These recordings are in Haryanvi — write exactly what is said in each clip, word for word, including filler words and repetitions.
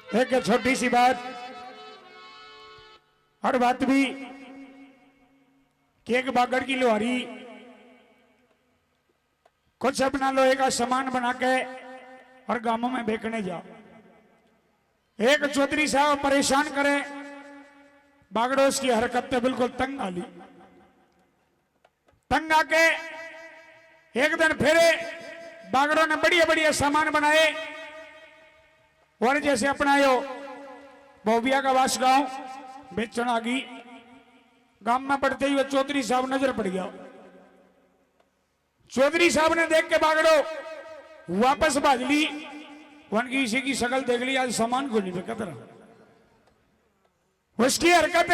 एक छोटी सी बात, और बात भी कि एक बागड़ की लुहारी कुछ अपना लोहे का सामान बना के और गांवों में बेचने जा। एक चौधरी साहब परेशान करे, बागड़ो उसकी हरकत पे बिल्कुल तंग आ ली। तंग आके एक दिन फिर बागड़ों ने बढ़िया बढ़िया सामान बनाए और जैसे अपना यो बोबिया का वास गांव बेचण आ गई। गांव में पड़ते ही वो चौधरी साहब नजर पड़ गया। चौधरी साहब ने देख के बागड़ो वापस भाज ली। वन की इसी की शक्ल देख ली, आज सामान को नहीं बेचता रहा। उसकी हरकत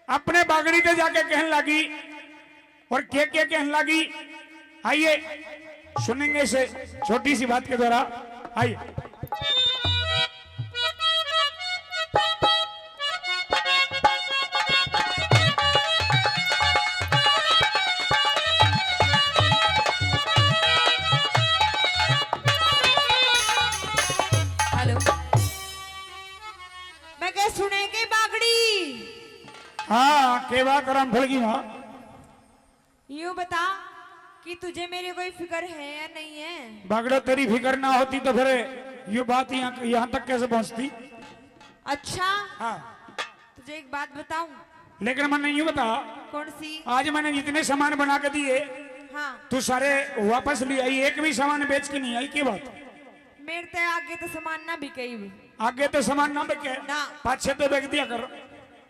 अपने बागड़ी पे जाके कहने लगी। और क्या क्या कहने लगी, आइए सुनेंगे इसे छोटी सी बात के द्वारा। आइए। हेलो, मैं कह सुने के बागड़ी। हाँ, के बात रामफल की माँ? यूं बता कि तुझे मेरी कोई फिक्र है या नहीं है? बागड़ा, तेरी फिक्र ना होती तो फिर ये बात यहाँ, यहाँ तक कैसे पहुँचती? अच्छा। हाँ। तुझे एक बात बताऊं? लेकिन मैंने यूं बता। कौन सी? आज मैंने जितने सामान बना के दिए, हाँ। तू सारे वापस ले आई, एक भी सामान बेच के नहीं आई, की बात? मेरे ते आगे तो सामान ना बिके ही। आगे तो सामान ना बिके, ना। पाछे तो बिक दिया कर।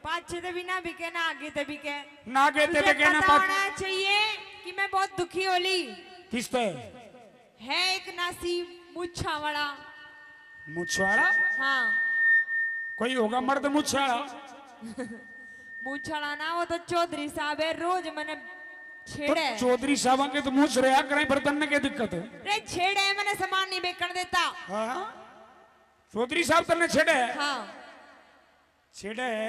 पाछे तो भी ना बिके, ना आगे तो बिके। ना आगे तो तुझे बिके, ना पता पाछ- होना चाहिए कि मैं बहुत दुखी होली। किस पे? है एक नासी मूछा वाला। मूछ वाला? हाँ। कोई होगा मर्द मूछ वाला? मूछ वाला ना, वो तो चौधरी साहब है, रोज मैंने तो छेड़े। चौधरी साहब के तो मूछ रहा करें, पर तन्ने क्या दिक्कत है? रे छेड़े, मैंने सामान नहीं बेचण देता। हाँ? चौधरी साहब तन्ने छेड़े? हाँ। छेड़े?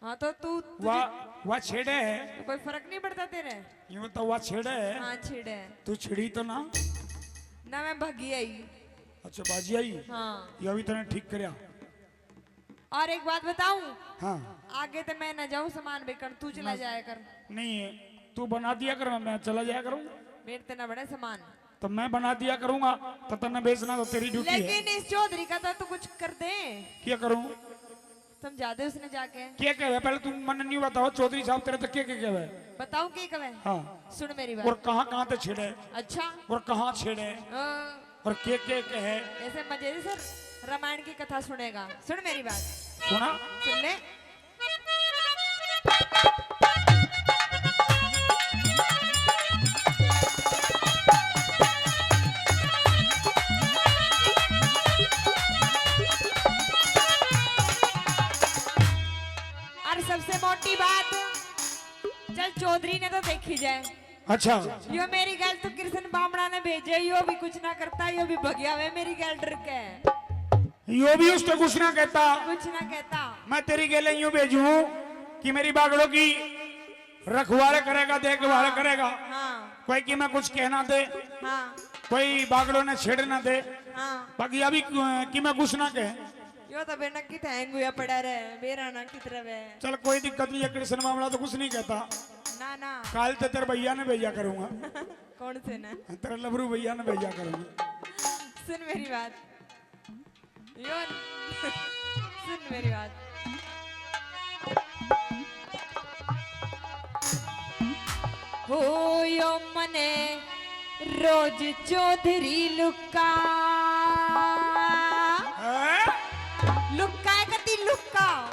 हाँ, तो तू, तुझे वाह, वाह छेड़े है। तो कोई फर्क नहीं पड़ता तेरे? यूं तो वाह छेड़े है। हाँ, छेड़े है। तू छिड़ी तो ना? ना, मैं भागी आई। अच्छा, बाजी आई? हाँ। ये अभी तने ठीक करया। और एक बात बताऊं? हाँ। आगे तो मैं ना जाऊं सामान बेचण, तू चला ना। जाया कर। नहीं, तू बना दिया कर, मैं चला जाया करूं। मेरे ते ना बड़े सामान। तो मैं बना दिया करूंगा, तो तन्ने बेचना तो तेरी ड्यूटी है। लेकिन इस चौधरी का तो तू कुछ कर दे। क्या करूं? समझा दे उसने जाके। क्या कहवे? पहले तू मन नहीं बताओ, चौधरी साहब तेरे तक क्या क्या कहवे? बताऊं क्या कहवे? हाँ। सुन मेरी बात। और कहाँ कहाँ ते छेड़े? अच्छा। और कहाँ छेड़े? हाँ। और के के कहे? ऐसे मजे से सर रामायण की कथा सुनेगा। सुन मेरी बात। सुना? सुन ले। और सबसे मोटी बात, चल चौधरी ने तो देखी जाए। अच्छा। यो मेरी गैल तो कृष्ण बामणा ने भेजे, यो भी कुछ ना करता, यो भी भगिया हुए मेरी गैल डर के। यो भी उसके कुछ ना कहता। कुछ ना कहता। मैं तेरी गैल यूं भेजूं कि मेरी बागड़ों की रखवाल करेगा, देखभाल हाँ, करेगा। हाँ। कोई की मैं कुछ कहना दे। हाँ। कोई बागड़ों ने छेड़ ना दे। हाँ। बाकी अभी कि मैं कुछ ना कहे। यो तो बेनक की थैंग हुआ पड़ा रे, बेरा ना कित रवे। चल कोई दिक्कत नहीं है, कृष्ण मामला तो कुछ नहीं कहता। ना, ना। काल तो तेरे भैया ने भेजा करूंगा। कौन से ने? तेरे लबरू भैया ने भेजा करूंगा। सुन मेरी बात। यो, सुन मेरी बात। हो यो मने रोज चौधरी लुक्का। हैं? लुक्का है कती लुक्का।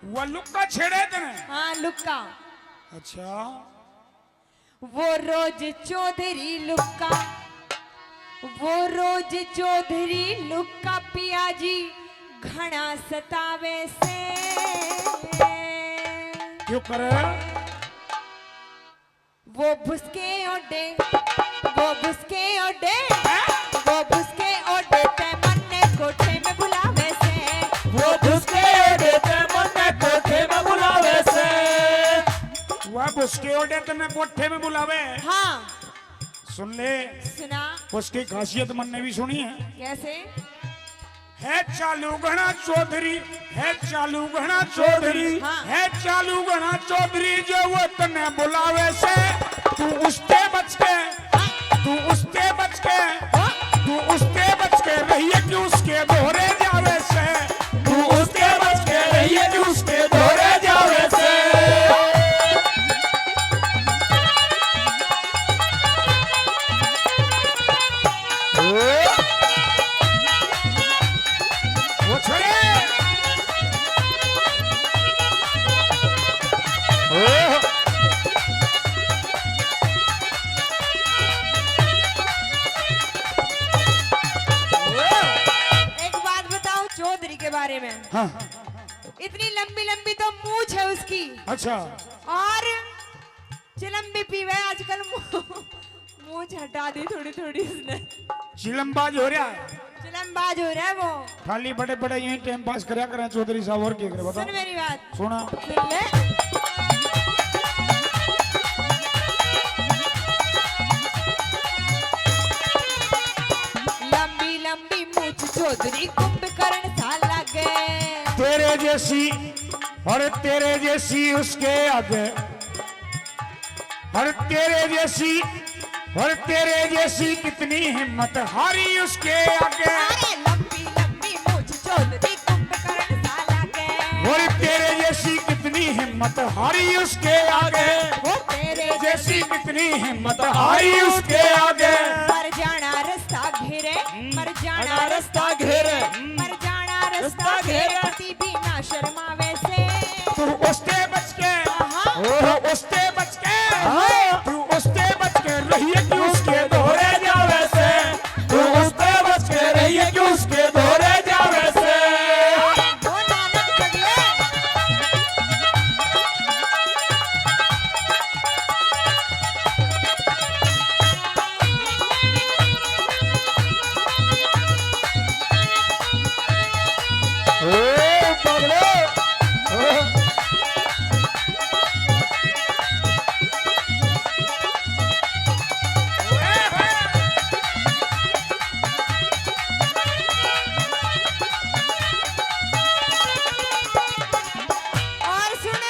वो लुक्का छेड़े तने? हाँ, लुक्का। अच्छा। वो रोज चौधरी लुक्का, वो रोज चौधरी लुक्का पिया जी घना सतावे से। क्यों करे? वो भुसके ओडे, वो भुसके ओडे, हैं? वो भुसके ओडे ते मन्ने कोठे में बुलावे से। वो भुसके ओडे ते मन्ने कोठे में बुलावे से। वह भुसके ओडे तन्ने कोठे में बुलावे। हाँ। सुन ले। सुना। उसकी खासियत मन्ने भी सुनी है। कैसे? है चालू घना चौधरी, है चालू घना चौधरी, हाँ। है चालू घना चौधरी, जो वो तन्ने बुलावे से, तू उसते बच के, हाँ। तू उसते बच के, हाँ। तू उसते बच के रहिए कि उसके दोहरे जावे से, तू उसते बच के रहिए कि उसके दोहरे जावे से। वो छोरे। एक बात बताऊं चौधरी के बारे में। हाँ। इतनी लंबी लंबी तो मूछ है उसकी। अच्छा। और चिलम भी पीवे आजकल। मू-, मूछ हटा दी थोड़ी थोड़ी इसने। चिलमबाज हो रहा है। चिलमबाज हो रहा है वो। खाली बड़े बड़े यही टाइम पास करया करें चौधरी साहब, और क्या करे बता। सुन मेरी बात। सुना। सुन ले। लंबी लंबी मूछ चौधरी कुंभकर्ण सा लागे। तेरे जैसी, और तेरे जैसी उसके आगे, और तेरे जैसी, और तेरे जैसी कितनी हिम्मत हारी उसके आगे। अरे लंबी लंबी मूछ चौधरी कुंभकर्ण सा लागे। और तेरे जैसी कितनी हिम्मत हारी उसके आगे। वो तेरे जैसी कितनी हिम्मत हारी उसके आगे। मर जाना रास्ता घेरे, हम्म। मर जाना रास्ता घेरे, हम्म। मर जाना रास्ता घेरे। कती भी ना शर्मावे से। तू उसते बच के, हाँ। तू उसते बच के, हाँ। तू उसते बच के रहिए कि उसके दोहरे जावे से। तू उसते बच के रहिए कि उसके दोहरे जावे से। वो नानक पगले। ओ पगले। ओ। और सुन।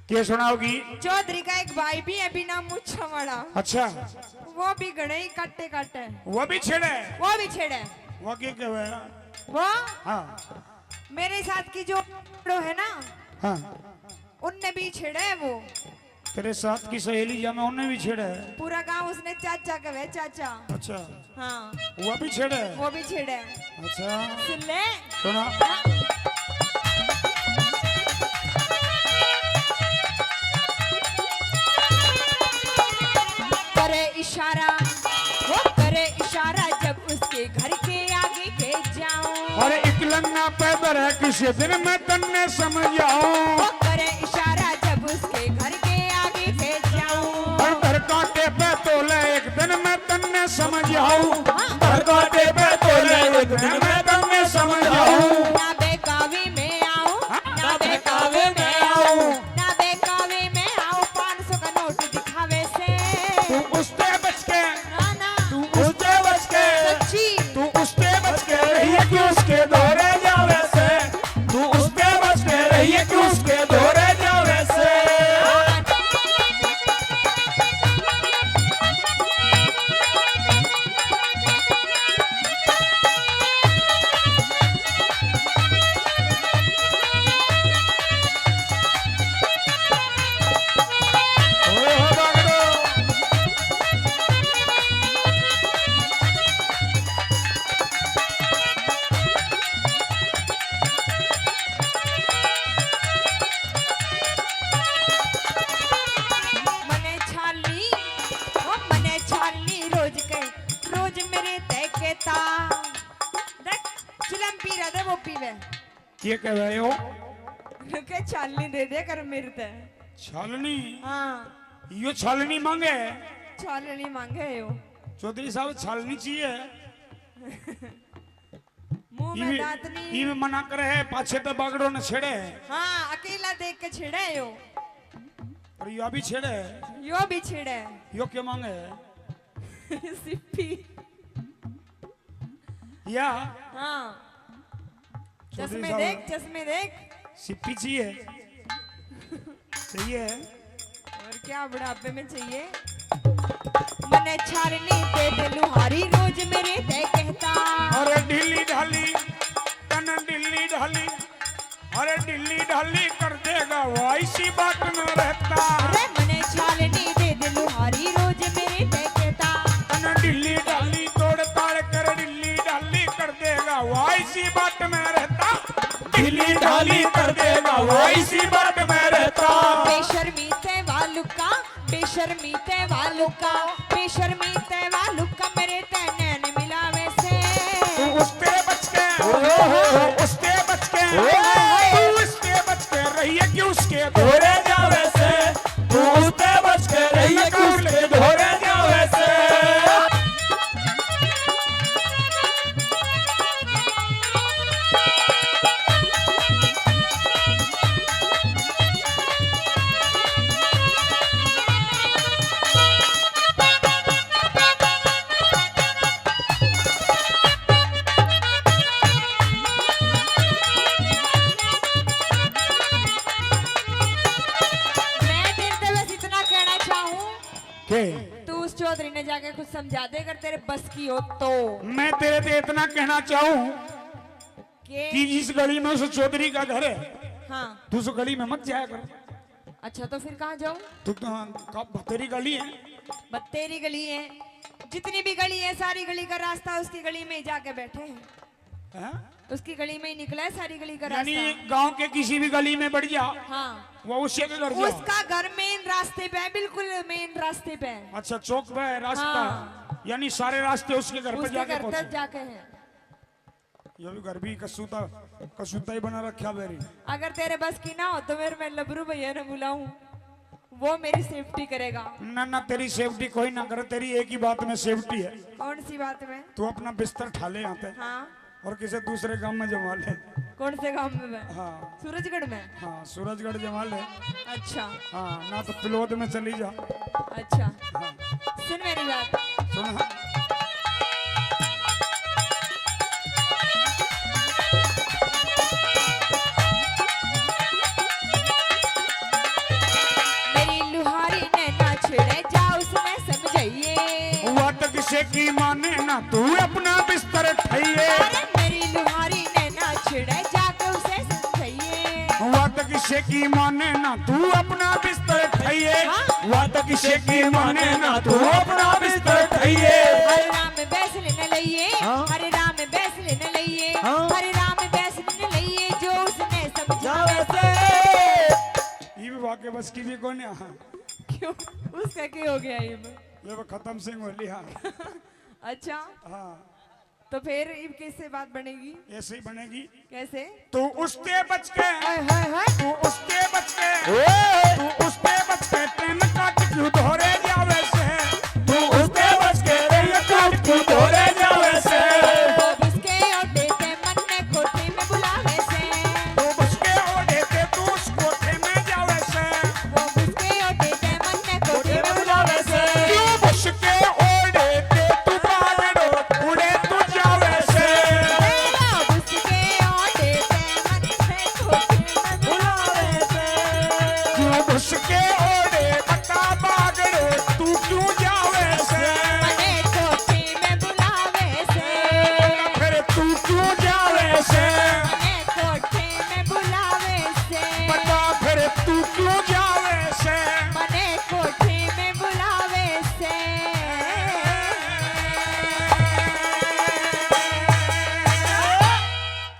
के सुनाओगी? चौधरी का एक भाई भी है बिना मूछा वाला। अच्छा। वो भी घणे ही काटे काटे। वो भी छेड़े? वो भी छेड़े। वो के कहवे? वो? हाँ। मेरे साथ की जो है ना, हाँ। उनने भी छेड़े है वो। तेरे साथ की सहेली जा मैं उन्हें भी छेड़े है। पूरा गांव उसने चाचा कहवे, चाचा। अच्छा। हाँ। वो भी छेड़े? वो भी छेड़े। अच्छा। सुन ले। सुना। हाँ। करे इशारा, वो करे इशारा, जब उसके घर के आगे के जाऊं। और इकलंगा पे धरे किसी दिन मैं तन्ने समझाऊं। वो करे इशारा, जब उसके घर के आगे के जाऊं। और घर कांटे पे तोले एक दिन मैं तन्ने समझाऊं। हाँ। घर कांटे पे तोले एक दिन मैं तन्ने समझाऊं। ना बहकावे में आऊं, हाँ। ना बहकावे में आऊं, ना बहकावे में आऊं, पाँच सौ का नोट दिखावे से। तू उसते बच के, ना, ना। तू उसते बच के, सच्ची। तू उसते बच के रहिए कि उसके दोहरे जावे से। तू उसते बच के रहिए कि उसके दोहरे जावे से। मने छाली, ओ मने छाली रोज के, रोज मेरे तै कहता। देख, चिलम पी रहा था, वो पीवे। के कह रहे हो? के छालनी दे दे कर मेरे ते। छालनी? हाँ। यो छालनी मांगे? छालनी मांगे यो। चौधरी साहब, छालनी चाहिए। मुंह में इब, दांत नहीं। इब मना करे है, पाछे तो बागड़ो ने छेड़े है। हाँ, अकेला देख के छेड़े है यो। और यो भी छेड़े है। यो भी छेड़े है। यो के मांगे है? सिप्पी। या? हाँ। चश्मे देख, चश्मे देख। सिप्पी चाहिए? चाहिए। और क्या बुढ़ापे में चाहिए? मने छालनी दे दे लुहारी, रोज मेरे ते कहता। अरे ढीली ढाली, तन ढीली ढाली, अरे ढीली ढाली कर देगा, वो इसी बाट में रहता। अरे मने छालनी दे दे लुहारी, रोज मेरे ते कहता। तन ढीली ढाली तोड़ ताड़ कर ढीली ढाली कर देगा, वो इसी बाट में रहता। ढीली ढाली कर देगा, वो इसी बाट में रहता। बेशर्मी ते वालू का, बेशर्मी ते वालू का, बेशर्मी ते वालू का, मेरे ते नैन मिलावे से। तू उसते बच के, ओहो। तू उसते बच के, ओहो। तू उसते बच के रहिए कि उसके धोरे जावे से। तू उसते बच के रहिए कि उसके धोरे जावे से। मैं तेरे से बस इतना कहना चाहूँ के? तू उस चौधरी ने जाके कुछ समझा दे, अगर तेरे बस की हो तो। मैं तेरे से इतना कहना चाहूँ के? कि जिस गली में उस चौधरी का घर है, हाँ। तू उस गली में मत जाया कर। अच्छा, तो फिर कहाँ जाऊँ? तू तो, हाँ, का बत्तेरी गली है। बत्तेरी गली है, जितनी भी गली है, सारी गली का रास्ता उसकी गली में ही जाके बैठे हैं। हैं? उसकी गली में ही निकला है सारी गली का रास्ता। यानी गांव के किसी भी गली में बढ़ जा, हाँ। वो उसी के घर जा। उसका घर मेन रास्ते पे है, बिल्कुल मेन रास्ते पे है। अच्छा, चौक पे है रास्ता। हाँ। यानी सारे रास्ते उसके घर पे उसके जाके घर तक पहुंचे। जाके हैं। ये भी घर भी कसूता, कसूता ही बना रखा मेरी। अगर तेरे बस की ना हो तो मेरे मैं लबरू भैया ने बुलाऊं, वो मेरी सेफ्टी करेगा। ना, ना, तेरी सेफ्टी कोई ना करे, तेरी एक ही बात में सेफ्टी है। कौन सी बात में? तू अपना बिस्तर ठा ले यहाँ पे। हाँ। और किसी दूसरे गांव में जमा ले। कौन से गांव में मैं? हाँ। सूरजगढ़ में? हाँ, सूरजगढ़ जमा ले। अच्छा। हाँ, ना तो पिलोद में चली जा। अच्छा। हाँ। सुन मेरी बात। सुन। मेरी लुहारी ने ना छिड़े, जा उसने समझाइए। वा तो किसे की माने ना, तू अपना बिस्तर ठाइए। अरे मेरी लुहारी ने ना छिड़े, जाके उसे समझाइए। वा तो किसे की माने ना, तू अपना बिस्तर ठाइए। हाँ। वा तो किसे की माने ना, तू अपना बिस्तर ठाइए। हरे राम बैस लेने लइए, हाँ। हरे राम बैस लेने लइए, हाँ। हरे राम बैस लेने लइए, जो उसने समझावे से। ये भी वाकई बस की भी कोन्या। क्यों? उसका क्या हो गया ये? ये वो खत्म सिंह हो लिया। अच्छा। हाँ। तो फिर इब कैसे बात बनेगी? ऐसे ही बनेगी। कैसे? तू उसते बच के, हाय, हाय, हाय। तू उसते बच के, ओए। तू उसते बच के ट्रेन काट क्यों धोरे जावे से? तू उसते बच के ट्रेन काट क्यों धोरे जावे से? वो उसके ओडे ते मन्ने कोठी में बुलावे से। वो उसके ओडे ते तू उस कोठे में जावे से। वो उसके ओडे ते मन्ने कोठी में बुलावे से। क्यों उसके ओडे ते तू बागड़ो उड़े तू जावे से। तेरा उसके ओडे ते मन्ने कोठी में बुलावे से। क्यों उसके ओडे बता बागड़ो तू क्यों जावे से? मन्ने कोठी में बुलावे से। फिर तू क्यों जावे से?